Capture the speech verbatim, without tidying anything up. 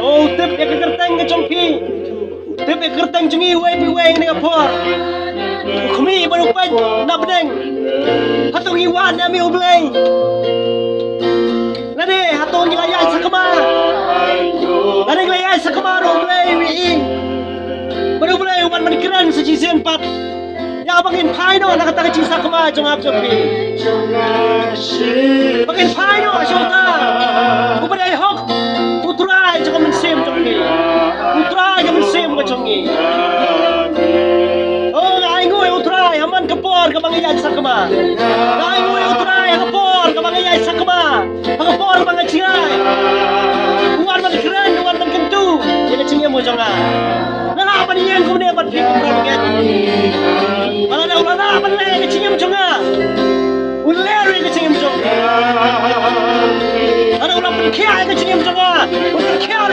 Oh, tip ïa ka kyrteng ka jong phi. Tip ïa ka kyrteng jong ngi uwei pa uwei ha kane ka por. U khmih bad u peit na bneng. Hato ngi wad ïa me U Blei? Lane hato ngi la ïaid sakma? Lane ngi la ïaid sakma ruh U Blei u ïohi. Bad U Blei u wan ban kren sa shisien pat. Ïa ba ngin phai noh na kata ka jingsakma jong nga jong phi. Ba ngin phai noh sha uta uba dei hok, U Trai jong ka mynsiem jong phi, U Trai ka mynsiem ka jong ngi. Oh, nga ainguh ïa U Trai ha man ka por kaba nga ïaid sakma. Nga ainguh ïa U Trai ha ka por kaba nga ïaid sakma. Ha ka por ba nga jngai, u wan ban kren, u wan ban kyntu ïa ka jingim ka jong nga. Nga lah ban ïeng kumne bad phi, ko para bangeit. Lada u la lah ban leh ïa ka jingim jong nga, un leh ruh ïa ka jingim jong nga. Lada u la pynkhiah ïa ka jingim jong nga, un pynkhiah ruh